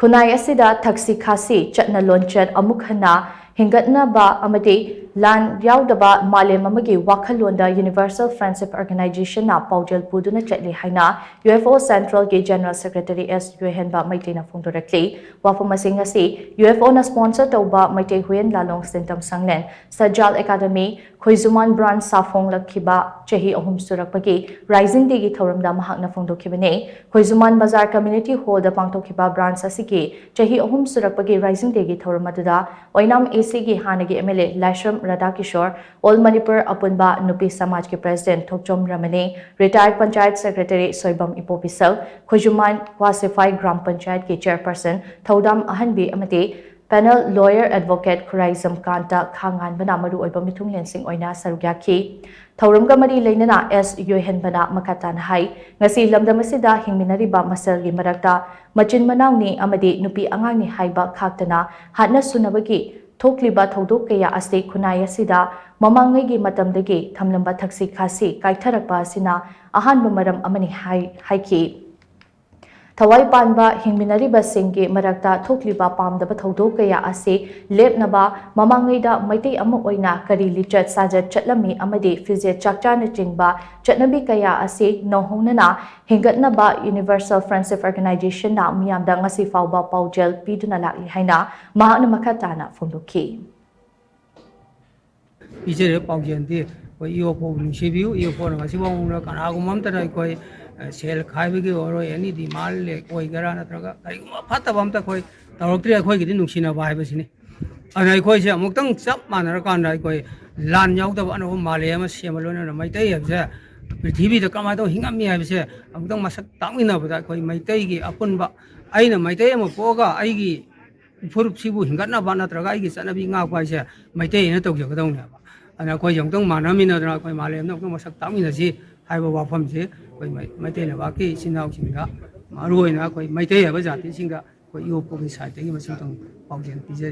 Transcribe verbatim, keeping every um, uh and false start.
ꯈꯨꯟꯅꯥꯏ ꯑꯁꯤꯗ ꯊꯛꯁꯤ ꯈꯥꯁꯤ ꯆꯠꯅ ꯂꯣꯟꯆꯠ ꯑꯃꯨꯛ ꯍꯟꯅ ꯍꯤꯡꯒꯠꯅꯕ ꯑꯃꯗꯤ ꯂꯥꯟ ꯌꯥꯎꯗꯕ ꯃꯥꯂꯦꯝ ꯑꯃꯒꯤ ꯋꯥꯈꯜꯂꯣꯟꯗ Universal Friendship Organizationꯅ ꯄꯥꯎꯖꯦꯜ ꯄꯨꯗꯨꯅ ꯆꯠꯂꯤ ꯍꯥꯏꯅ UFO Centralꯒꯤ General Secretary S ꯌꯣꯏꯍꯦꯟꯕ ꯃꯩꯇꯩꯅ ꯐꯣꯡꯗꯣꯔꯛꯂꯤ꯫ ꯋꯥꯐꯝ ꯑꯁꯤ ꯉꯁꯤ UFOꯅ sponsor ꯇꯧꯕ ꯃꯩꯇꯩ ꯍꯨꯏꯌꯦꯟ ꯂꯥꯂꯣꯡ ꯁꯤꯟꯇꯝ ꯁꯪꯂꯦꯟ ꯁꯖꯥꯜ ꯑꯦꯀꯥꯗꯃꯤ ꯈꯣꯏꯖꯨꯃꯥꯟ branch ꯁꯥꯐꯣꯡꯂꯛꯈꯤꯕ ꯆꯍꯤ ꯑꯍꯨꯝ ꯁꯨꯔꯛꯄꯒꯤ Rising Dayꯒꯤ ꯊꯧꯔꯝꯗ ꯃꯍꯥꯛꯅ ꯐꯣꯡꯗꯣꯛꯈꯤꯕꯅꯤ꯫ ꯈꯣꯏꯖꯨꯃꯥꯟ ꯕꯖꯥꯔ community hallꯗ ꯄꯥꯡꯊꯣꯛꯈꯤꯕ branch ꯑꯁꯤꯒꯤ ꯆꯍꯤ ꯑꯍꯨꯝ ꯁꯨꯔꯛꯄꯒꯤ Rising Dayꯒꯤ ꯊꯧꯔꯝ ꯑꯗꯨꯗ ꯑꯣꯏꯅꯥꯝ ACꯒꯤ ꯍꯥꯟꯅꯒꯤ MLA ꯂꯥꯏꯁ꯭ꯔꯝ ꯔꯥꯙꯥꯀꯤꯁꯣꯔ, All Manipur ꯑꯄꯨꯟꯕ ꯅꯨꯄꯤ ꯁꯃꯥꯖꯀꯤ president ꯊꯣꯛꯆꯣꯝ ꯔꯃꯅꯤ, retired panchayat secretary Soibam Ibopishak, Khoijuman ꯋꯥꯁꯤꯐꯥꯏ ꯒ꯭ꯔꯥꯝ ꯄꯟꯆꯥꯌꯠꯀꯤ chairperson ꯊꯧꯗꯥꯝ ꯑꯍꯟꯕꯤ ꯑꯃꯗꯤ panel lawyer advocate ꯈꯨꯔꯥꯏꯖꯝ ꯀꯥꯟꯇ ꯈꯥꯉꯥꯟꯕꯅ ꯃꯔꯨꯑꯣꯏꯕ ꯃꯤꯊꯨꯡꯂꯦꯟꯁꯤꯡ ꯑꯣꯏꯅ ꯁꯔꯨꯛ ꯌꯥꯈꯤ꯫ ꯊꯧꯔꯝꯒ ꯃꯔꯤ ꯂꯩꯅꯅ S ꯌꯣꯏꯍꯟꯕꯅ ꯃꯈꯥ ꯇꯥꯅ ꯍꯥꯏ, ꯉꯁꯤ ꯂꯝꯗꯝ ꯑꯁꯤꯗ ꯍꯤꯡꯃꯤꯟꯅꯔꯤꯕ ꯃꯁꯦꯜꯒꯤ ꯃꯔꯛꯇ ꯃꯆꯤꯟ ꯃꯅꯥꯎꯅꯤ ꯑꯃꯗꯤ ꯅꯨꯄꯤ ꯑꯉꯥꯡꯅꯤ ꯍꯥꯏꯕ ꯈꯥꯛꯇꯅ ꯍꯥꯠꯅ ꯁꯨꯅꯕꯒꯤ ꯊꯣꯛꯂꯤꯕ ꯊꯧꯗꯣꯛ ꯀꯌꯥ ꯑꯁꯤ ꯈꯨꯟꯅꯥꯏ ꯑꯁꯤꯗ ꯃꯃꯥꯡꯉꯩꯒꯤ ꯃꯇꯝꯗꯒꯤ ꯊꯝꯂꯝꯕ ꯊꯛꯁꯤ ꯈꯥꯁꯤ ꯀꯥꯏꯊꯔꯛꯄ ꯑꯁꯤꯅ ꯑꯍꯥꯟꯕ ꯃꯔꯝ ꯑꯃꯅꯤ ꯍꯥꯏ-, ꯍꯥꯏꯈꯤ꯫ ꯊꯋꯥꯏ ꯄꯥꯟꯕ ꯍꯤꯡꯃꯤꯟꯅꯔꯤꯕꯁꯤꯡꯒꯤ ꯃꯔꯛꯇ ꯊꯣꯛꯂꯤꯕ ꯄꯥꯝꯗꯕ ꯊꯧꯗꯣꯛ ꯀꯌꯥ ꯑꯁꯤ ꯂꯦꯞꯅꯕ ꯃꯃꯥꯡꯉꯩꯗ ꯃꯩꯇꯩ ꯑꯃ ꯑꯣꯏꯅ ꯀꯔꯤ ꯂꯤꯆꯠ ꯁꯥꯖꯠ ꯆꯠꯂꯝꯃꯤ ꯑꯃꯗꯤ ꯐꯤꯖꯦꯠ ꯆꯥꯛꯆꯥꯅꯆꯤꯡꯕ ꯆꯠꯅꯕꯤ ꯀꯌꯥ ꯑꯁꯤ ꯅꯧꯍꯧꯅꯅ ꯍꯤꯡꯒꯠꯅꯕ Universal Friendship Organizationꯅ ꯃꯤꯌꯥꯝꯗ ꯉꯁꯤ ꯐꯥꯎꯕ ꯄꯥꯎꯖꯦꯜ ꯄꯤꯗꯨꯅ ꯂꯥꯛꯂꯤ ꯍꯥꯏꯅ ꯃꯍꯥꯛꯅ ꯃꯈꯥ ꯇꯥꯅ ꯐꯣꯡꯗꯣꯛꯈꯤ꯫ ꯄꯤꯖꯔꯤꯕ ꯄꯥꯎꯖꯦꯜꯗꯤ ꯑꯩꯈꯣꯏ ꯏ ꯑꯣ ꯐꯣꯕꯨ ꯅꯨꯡꯁꯤꯕꯤꯌꯨ, ꯏ ꯑꯣ ꯐꯣꯅ ꯉꯁꯤꯐꯥꯎ ꯃꯅꯨꯡꯗ ꯀꯅꯥꯒꯨꯝꯕ ꯑꯝꯇꯅ ꯑꯩꯈꯣꯏ, ꯑ, ꯁꯦꯜ ꯈꯥꯏꯕꯒꯤ ꯑꯣꯏꯔꯣꯏ, ꯑꯦꯅꯤ ꯗꯤꯃꯥꯟ ꯂꯦꯛ ꯑꯣꯏꯒꯦꯔꯥ ꯅꯠꯇ꯭ꯔꯒ ꯀꯔꯤꯒꯨꯝꯕ ꯐꯠꯇꯕ ꯑꯝꯇ ꯑꯩꯈꯣꯏ ꯇꯧꯔꯛꯇ꯭ꯔꯤ꯫ ꯑꯩꯈꯣꯏꯒꯤꯗꯤ ꯅꯨꯡꯁꯤꯅꯕ ꯍꯥꯏꯕꯁꯤꯅꯤ꯫ ꯑꯗꯨꯅ ꯑꯩꯈꯣꯏꯁꯦ ꯑꯃꯨꯛꯇꯪ ꯆꯞ ꯃꯥꯟꯅꯔꯀꯥꯟꯗ ꯑꯩꯈꯣꯏ ꯂꯥꯟ ꯌꯥꯎꯗꯕ ꯑꯅꯧꯕ ꯃꯥꯂꯦꯝ ꯑꯃ ꯁꯦꯝꯕ, ꯂꯣꯏꯅꯅ ꯃꯩꯇꯩ ꯍꯥꯏꯕꯁꯦ ꯄ꯭ꯔꯤꯊꯤꯕꯤꯗ ꯀꯃꯥꯏꯅ ꯇꯧꯅ ꯍꯤꯡꯉꯝꯃꯤ ꯍꯥꯏꯕꯁꯦ ꯑꯃꯨꯛꯇꯪ ꯃꯁꯛ ꯇꯥꯛꯃꯤꯟꯅꯕꯗ ꯑꯩꯈꯣꯏ ꯃꯩꯇꯩꯒꯤ ꯑꯄꯨꯟꯕ, ꯑꯩꯅ ꯃꯩꯇꯩ ꯑꯃ ꯄꯣꯛꯑꯒ ꯑꯩꯒꯤ ꯐꯨꯔꯨꯞꯁꯤꯕꯨ ꯍꯤꯡꯒꯠꯅꯕ ꯅꯠꯇ꯭ꯔꯒ ꯑꯩꯒꯤ ꯆꯠꯅꯕꯤ ꯉꯥꯛꯄ ꯍꯥꯏꯁꯦ ꯃꯩꯇꯩ ꯑꯩꯅ ꯇꯧꯖꯒꯗꯧꯅꯦꯕ꯫ ꯑꯗꯨꯅ ꯑꯩꯈꯣꯏꯁꯦ ꯑꯃꯨꯛꯇꯪ ꯃꯥꯟꯅꯃꯤꯟꯅꯗꯅ ꯑꯩꯈꯣꯏ ꯃꯥꯂꯦꯝꯗ ꯑꯃꯨꯛꯇꯪ ꯃꯁꯛ ꯇꯥꯛꯃꯤꯟꯅꯁꯤ ꯍꯥꯏꯕ ꯋꯥꯐꯝꯁꯦ ꯑꯩꯈꯣꯏ ꯃꯩ-, ꯃꯩꯇꯩ ꯂꯩꯕꯥꯛꯀꯤ ꯏꯆꯤꯟ ꯏꯅꯥꯎꯁꯤꯡꯗ, ꯃꯔꯨꯑꯣꯏꯅ ꯑꯩꯈꯣꯏ ꯃꯩꯇꯩ ꯍꯥꯏꯕ ꯖꯥꯇꯤꯁꯤꯡꯗ ꯑꯩꯈꯣꯏ ꯏ ꯑꯣ ꯐꯣꯒꯤ ꯁꯥꯏꯠꯇꯒꯤ ꯃꯁꯤꯇꯪ ꯄꯥꯎꯖꯦꯜ ꯄꯤꯖꯔꯤ꯫